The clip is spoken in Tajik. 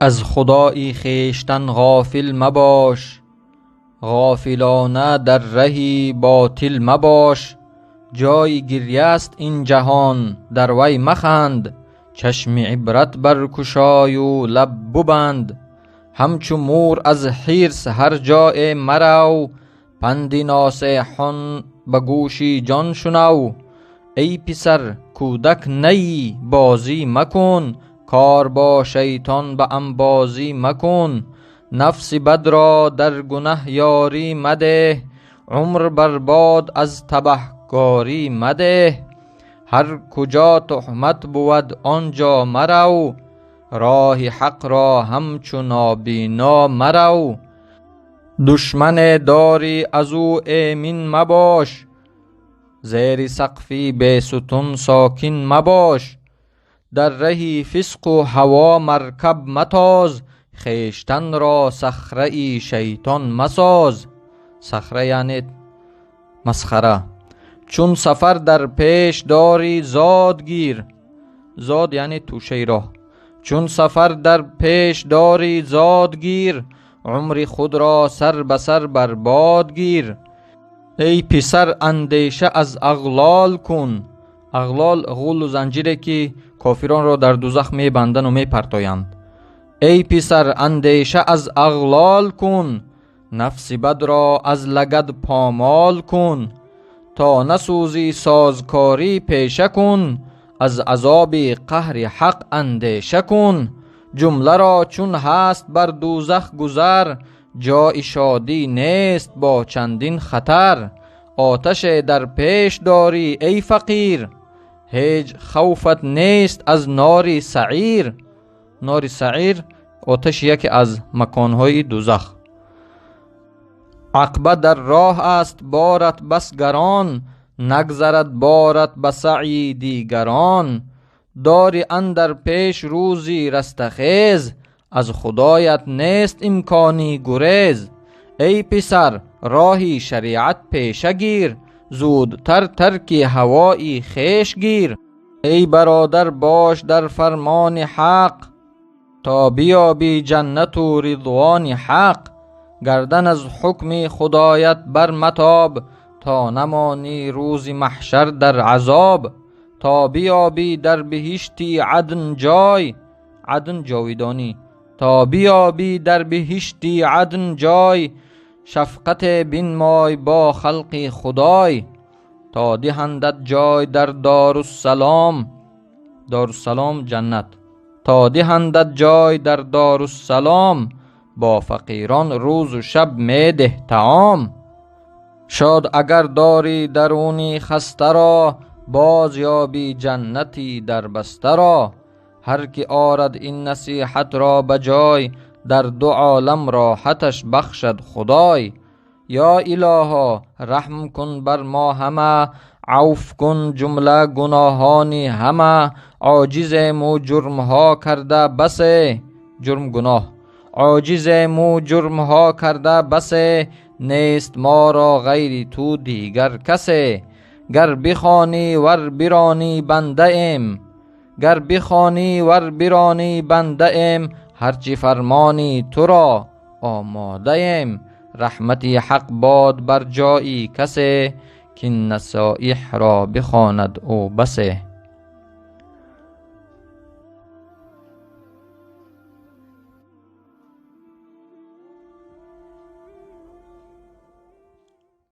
Аз Худои хештан ғофил мабош, ғофилона дар раҳи ботил мабош. Ҷои гиря аст ин ҷаҳон, дар вай маханд, чашми ибрат баркушою лаб бубанд. Ҳамчу мур аз ҳирс ҳар ҷое марав, панди носеҳон ба гӯши ҷон шунав. Эй писар, кӯдак наӣ, бозӣ макун, кор бо шайтон ба анбозӣ макун. Нафси бадро дар гунаҳ ёрӣ мадеҳ, умр барбод аз табаҳкорӣ мадеҳ. Ҳар куҷо туҳмат бувад, он ҷо марав, роҳи ҳақро ҳамчу нобино марав. Душмане дорӣ, аз ӯ эмин мабош, зери сақфи бесутун сокин мабош. Дар раҳи фисқу ҳаво маркаб матоз, хештанро сахраи шайтон масоз. Сахра яъне масхара. Чун сафар дар пеш дорӣ, зод гир. Зод яъне тӯшаи роҳ. Чун сафар дар пеш дорӣ, зод гир, умри худро сар ба сар барбод гир. Эй писар, андеша аз ағлол кун. Ағлол — ғулу занҷире, ки кофиронро дар дузах мебандану мепартоянд. Эй писар, андеша аз ағлол кун, нафси бадро аз лагад помол кун. То насӯзӣ, созкорӣ пеша кун, аз азоби қаҳри Ҳақ андеша кун. Ҷумларо чун ҳаст бар дузах гузар, ҷои шодӣ нест бо чандин хатар. Оташе дар пеш дорӣ, эй фақир, ҳеҷ хавфат нест аз нори саъир. Нори саъир — оташи яке аз маконҳои дузах. Ақба дар роҳ аст, борат бас гарон, нагзарад борат ба саъйи дигарон. Дори андар пеш рӯзи растахез, аз Худоят нест имкони гурез. Эй писар, роҳи шариат пеша гир, зудтар тарки ҳавои хеш гир. Эй бародар, бош дар фармони Ҳақ, то биёбӣ ҷаннату ризвони Ҳақ. Гардан аз ҳукми Худоят барматоб, то намонӣ рӯзи маҳшар дар азоб. То биёбӣ дар биҳишти Адн ҷой. Адн — ҷовидонӣ. То биёбӣ дар биҳишти Адн ҷой, шафқате бинмой бо халқи Худой. То диҳандат ҷой дар Доруссалом. Доруссалом — ҷаннат. То диҳандат ҷой дар Доруссалом, бо фақирон рӯзу шаб медеҳ таом. Шод агар дорӣ даруни хастаро, боз ёбӣ ҷаннати дарбастаро. Ҳар ки орад ин насиҳатро ба ҷой, дар ду олам роҳаташ бахшад Худой. Ё Илоҳо, раҳм кун бар мо ҳама, авф кун ҷумла гуноҳони ҳама. Оҷизему, ҷурмҳо карда басе. Ҷурм — гуноҳ. Оҷизему, ҷурмҳо карда басе, нест моро ғайри ту дигар касе. Гар бихонӣ вар биронӣ, бандаем. Гар бихонӣ вар биронӣ, бандаем, ҳарчи фармонӣ, туро омодаем. Раҳмати Ҳақ бод бар ҷои касе, кин насоиҳро бихонад ӯ басе.